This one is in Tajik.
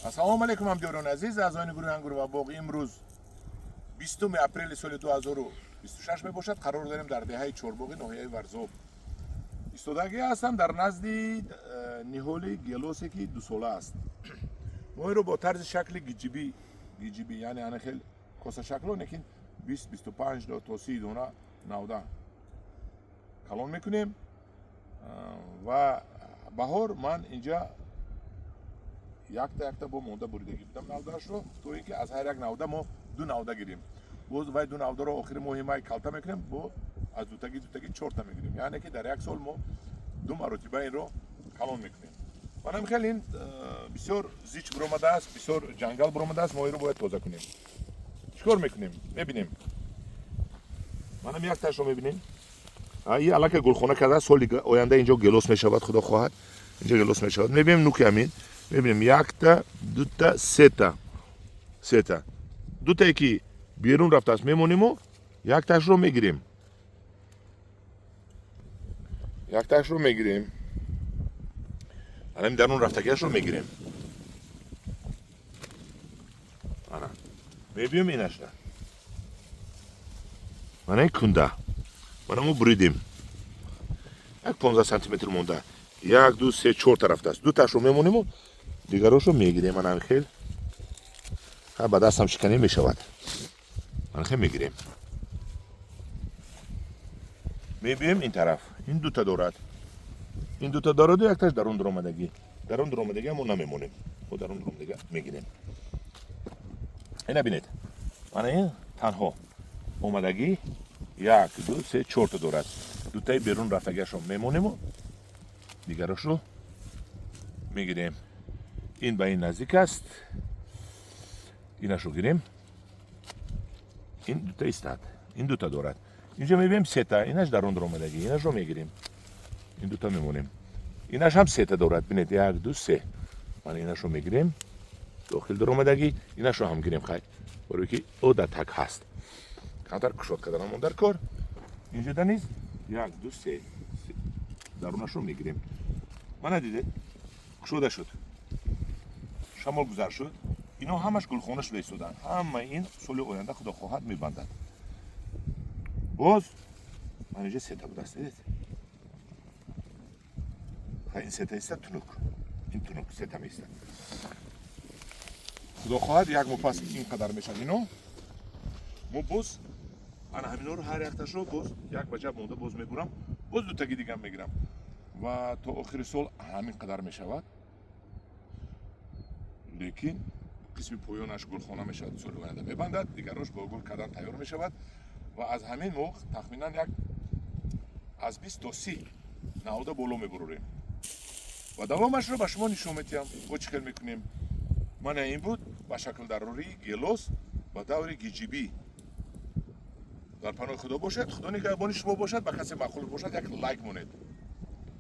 Ассалому алайкум, ҳамдиёрони азиз, аъзоёни гурӯҳи Ангур ва боғ. Имрӯз 20 апрели соли 2026 мебошад. Қарор дорем дар деҳаи Чорбоғи ноҳияи Варзоб. Истодагӣ ҳастам дар назди ниҳоли гелосе, ки дусола аст. Мо инро бо тарзи шакли гиҷибӣ, гиҷибӣ, яъне ана хел косашакло, лекин 20, 25 то 30 дона навда калон мекунем. Ва баҳор ман инҷа якта якта бо монда буридагӣ будам навдаашро, то ин ки аз ҳар як навда мо ду навда гирем. Боз вай ду навдаро охири моҳи май калта мекунем, бо аз дутагӣ дутагӣ чорта мегирем, яъне ки дар як сол мо ду маротиба инро калон мекунем. Манам хеле ин бисёр зич биромадааст, бисёр ҷангал биромадааст. Мо инро бояд тоза кунем. Чӣ кор мекунем? Мебинем, манам якташро мебинем. И аллакай гулхона карда, соли оянда инҷо гелос мешавад, худо хоҳад, инҷо гелос мешавад. Мебинем нуки ҳамин, мебинем якта, дута, сета, сета. Дутае ки берун рафтааст, мемониму якташро мегирем, якташро мегирем, анами дарун рафтагиашро мегирем. Ана мебиём инашра, мана ин кунда, мана мо буридем, як 15 сантиметр монда, як, ду, се, чор тарафтааст. Дуташро мемониму дигарошро мегирем. Ана хел ба дастам шиканӣ мешавад. Ана хел мегирем, мебием ин тараф. Ин дута дорад, ин дута дораду якташ дарун дуромадагӣ. Дарун дуромадагӣ мо намемонем, мо дарун дуромадагӣ мегирем. Ина бинед, мана ин танҳо омадагӣ, як, ду, се, чорта дорад. Дутаи берун рафтагиашро мемонему дигарошро мегирем. Ин ба ин наздик аст, инашро гирем. Ин дута истад, ин дута дорад. Инҷо мебинем сета, инаш дарун дуромадагӣ, инашро мегирем, ин дута мемонем. Инаш ҳам сета дорад, бинед, як, ду, се. Мана инашро мегирем, дохил дуромадагӣ, инашро ҳам гирем. Хай, барое ки о дар так ҳаст, камтар кушод карданамон дар кор. Инҷода низ як, ду, се, дарунашро мегирем. Мана дидед, кушода шуд, шамол гузар шуд. Ино ҳамаш гулхона шуда истоданд. Ҳама ин соли оянда, худо хоҳад, мебандад. Боз ман инҷа сета будааст, дидед? Ин сета иста тунук, ин тунук сета меистад. Худо хоҳад, як моҳ пас ин қадар мешавад. Ино мо боз ана ҳаминҳоро ҳар якташро боз як ваҷаб монда, боз мебурам, боз дутаги дигам мегирам ва то охири сол ҳамин қадар мешавад. Лекин қисми поёнаш гулхона мешавад, соли оянда мебандад, дигарош бо гул кардан тайёр мешавад. Ва аз ҳамин мо тахминан як аз 20 то 30 навда боло мебурорем ва давомашро ба шумо нишон медиҳам, бо чӣ хел мекунем. Мана ин буд ба шакл дарории гелос ба даври гиҷибӣ. Дар паноҳи худо бошед, худо нигаҳбони шумо бошад. Ба касе маъқул бошад, як лайк монед.